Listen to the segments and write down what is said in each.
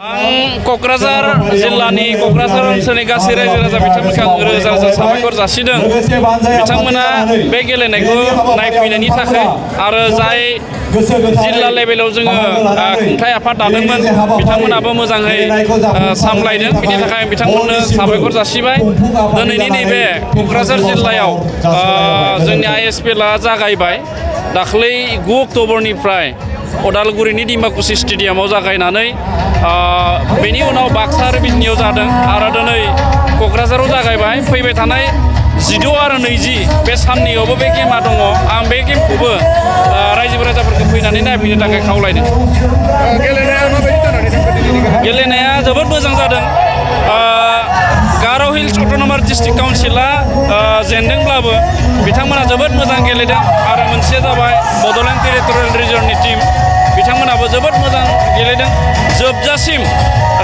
आं क'क्राझार जिल्लानि क'क्राझार ओनसोलनि गासै रायजो राजा बिथांमोनखौ आं रोजा रोजा साबायखर जासिदों। बिथांमोना बे गेलेनायखौ नायफैनायनि थाखाय आरो जाय जिल्ला लेभेलाव जोङो खुंथाय आफाद दादोंमोन बिथांमोनाबो मोजाङै सामलायदों। बिनि थाखाय आं बिथांमोननो साबायखर जासिबाय। दिनैनि नैबे क'क्राझार जिल्लायाव जोंनि ISPL आ जागायबाय। दाख्लै 9 अक्ट'बरनिफ्राय अदालगुरिनि डिमाकुसि स्टेडियामाव जागायनानै बेनि उनाव बाक्सा आरो बिजनियाव जादों आरो दिनै क'क्राझाराव जागायबाय। फैबाय थानाय 16 आरो 20 बे साननैयावबो बे गेमा दङ। आं बे गेमखौबो रायजो राजाफोरखौ फैनानै नायफैनो थाखाय खावलायदों। गेलेनाया जोबोद मोजां जादों। गार' हिल्स अट'नमास डिस्ट्रिक्ट काउन्सिला जेनदोंब्लाबो बिथांमोना जोबोद मोजां गेलेदों आरो मोनसेया जाबाय बड'लेण्ड टेरिटरियेल रिजननि टीम बिथांमोनाबो जोबोद मोजां गेलेदों। जोबजासिम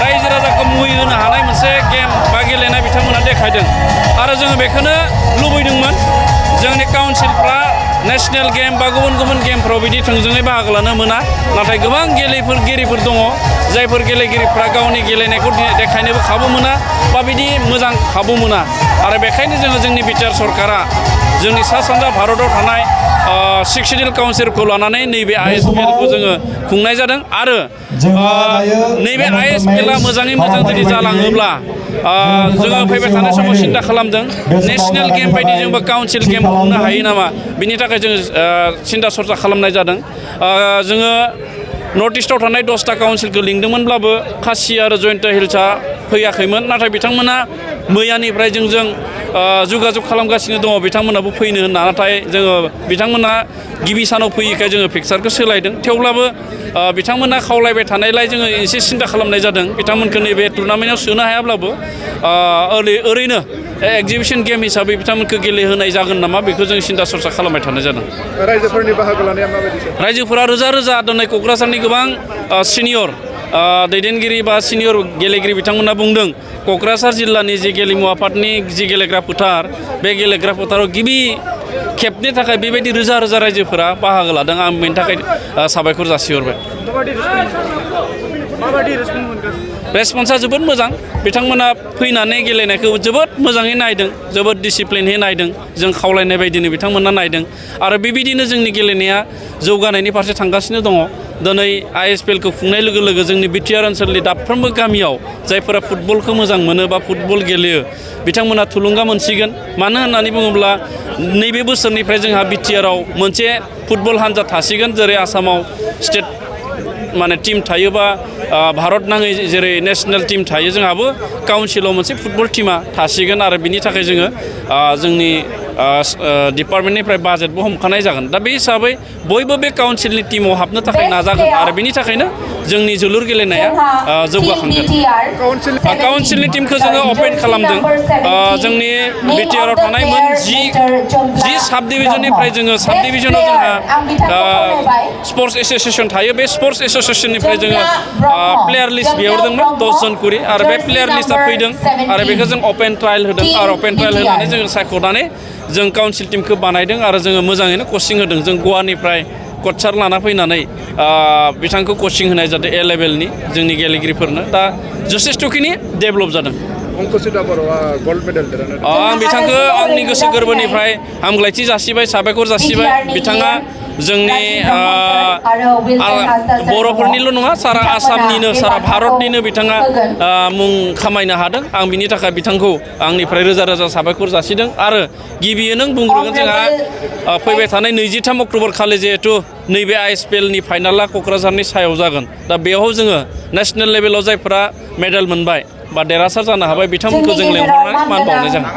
रायजो राजाखौ मुहि होनो हानाय मोनसे गेम बा गेलेनाय बिथांमोना देखायदों आरो जोङो बेखौनो लुबैदोंमोन जोंनि काउन्सिलफ्रा नेशनेल गेम बा गुबुन गुबुन गेमफ्राव बिदि थोंजोङै बाहागो लानो मोना। नाथाय गोबां गेलेगिरिफोर दङ जायफोर गेलेगिरिफ्रा गावनि गेलेनायखौ देखायनोबो खाबु मोना बा बिदि मोजां खाबु मोना आरो बेखायनो जोङो जोंनि बिटिआर सरकारा जोंनि सा सानजा भारताव थानाय 6 सिडिउल काउन्सिलखौ लानानै नैबे ISPL खौ जोङो खुंनाय जादों आरो नैबे ISPL आ मोजाङै मोजां जुदि जालाङोब्ला जोङो फैबाय थानाय समाव सिन्था खालामदों नेशनेल गेम बायदि जोंबो काउन्सिल गेम खुंनो हायो नामा बिनि थाखाय जोङो सिन्था सरजा खालामनाय जादों। जोङो नर्थ इस्टआव थानाय 10टा काउन्सिलखौ लिंदोंमोनब्लाबो खासि आरो जयन्त हिल्सआ फैयाखैमोन। नाथाय बिथांमोना मैयानिफ्राय जोंजों जगाजग खालामगासिनो दङ बिथांमोनाबो फैनो होनना। नाथाय जोङो बिथांमोना गिबि सानाव फैयैखाय जोङो फिक्सारखौ सोलायदों। थेवब्लाबो बिथांमोना खावलायबाय थानायलाय जोङो एसे सिन्था खालामनाय जादों बिथांमोनखौ नैबे टुर्नामेन्टआव सोनो हायाब्लाबो ओरैनो एक्जिबिसन गेम हिसाबै बिथांमोनखौ गेलेहोनाय जागोन नामा बेखौ जों सिन्था सरसा खालामबाय थानाय जादों। रायजोफोरनि बाहागो लानाया माबायदि? रायजोफोरा रोजा रोजा दिनै क'क्राझारनि गोबां सिनियर दैदेनगिरि बा सिनियर गेलेगिरि बिथांमोना बुंदों क'क्राझार जिल्लानि जि गेलेमु आफादनि जि गेलेग्रा फोथार बे गेलेग्रा फोथाराव गिबि खेबनि थाखाय बेबायदि रोजा रोजा रायजोफोरा बाहागो लादों। आं बेनि थाखाय साबायखर जासिहरबाय। रेसपन्सा जोबोद मोजां। बिथांमोना फैनानै गेलेनायखौ जोबोद मोजाङै नायदों जोबोद डिसिप्लिनहै नायदों। जों खावलायनाय बायदिनो बिथांमोना नायदों आरो बेबायदिनो जोंनि गेलेनाया जौगानायनि फारसे थांगासिनो दङ। दिनै ISPL खौ खुंनाय लोगो लोगो जोंनि बिटिआर ओनसोलनि दाफ्रोमबो गामियाव जायफोरा फुटबलखौ मोजां मोनो बा फुटबल गेलेयो बिथांमोना थुलुंगा मोनसिगोन। मानो होननानै बुङोब्ला नैबे बोसोरनिफ्राय जोंहा बिटिआरआव मोनसे फुटबल हान्जा थासिगोन। जेरै आसामाव स्टेट टीम थायोबा भारत नाङै जेरै नेशनेल टीम थायो जोंहाबो काउन्सिलाव मोनसे फुटबल टीमा थासिगोन आरो बिनि थाखाय जोङो जोंनि डिपार्टमेन्टनिफ्राय बाजेटबो हमखानाय जागोन। दा बे हिसाबै बयबो बे काउन्सिलनि टीमाव हाबनो थाखाय नाजागोन आरो बिनि थाखायनो जोंनि जोलुर गेलेनाया जौगाखांगोन। काउन्सिलनि टीमखौ जोङो अपेन खालामदों। जोंनि बिटिआरआव थानाय मोन 10 साब डिभिजननिफ्राय जोङो साब डिभिजनाव जोंहा स्पर्ट्स एस'सिएसन थायो। बे स्पर्ट्स एस'सिएसननिफ्राय जोङो प्लेयार लिस्ट बिहरदोंमोन 10 जन करि आरो बे प्लेयार लिस्टआ फैदों आरो बेखौ जों अपेन ट्रायल होदों आरो अपेन ट्रायल होनानै जोङो सायख'नानै जों काउन्सिल टीमखौ बानायदों आरो जोङो मोजाङैनो कचिं होदों। जों गवानिफ्राय कचार लाना फैनानै बिथांखौ कचिं होनाय जादों A लेभेलनि जोंनि गेलेगिरिफोरनो। दा जथेस्थ'खिनि डेभेलप जादों। अंकुसिता बर'आ गल्ड मेडेल देरहादों। आं बिथांखौ आंनि गोसो गोरबोनिफ्राय हामग्लायथि जासिबाय साबायखर जासिबाय। बिथाङा जोंनि बर'फोरनिल' नङा सारा आसामनिनो सारा भारतनिनो बिथाङा मुं खामायनो हादों। आं बिनि थाखाय बिथांखौ आंनिफ्राय रोजा रोजा साबायखर जासिदों आरो गिबियै नों बुंग्रोगोन जोंहा फैबाय थानाय 23 अक्ट'बर खालि जिहेथु नैबे ISPL नि फाइनाला क'क्राझारनि सायाव जागोन। दा बेयाव जोङो नेशनेल लेभेलाव जायफोरा मेडेल मोनबाय बा देरहासार जानो हाबाय बिथांमोनखौ जों लेंहरनानै मान बावनाय जागोन।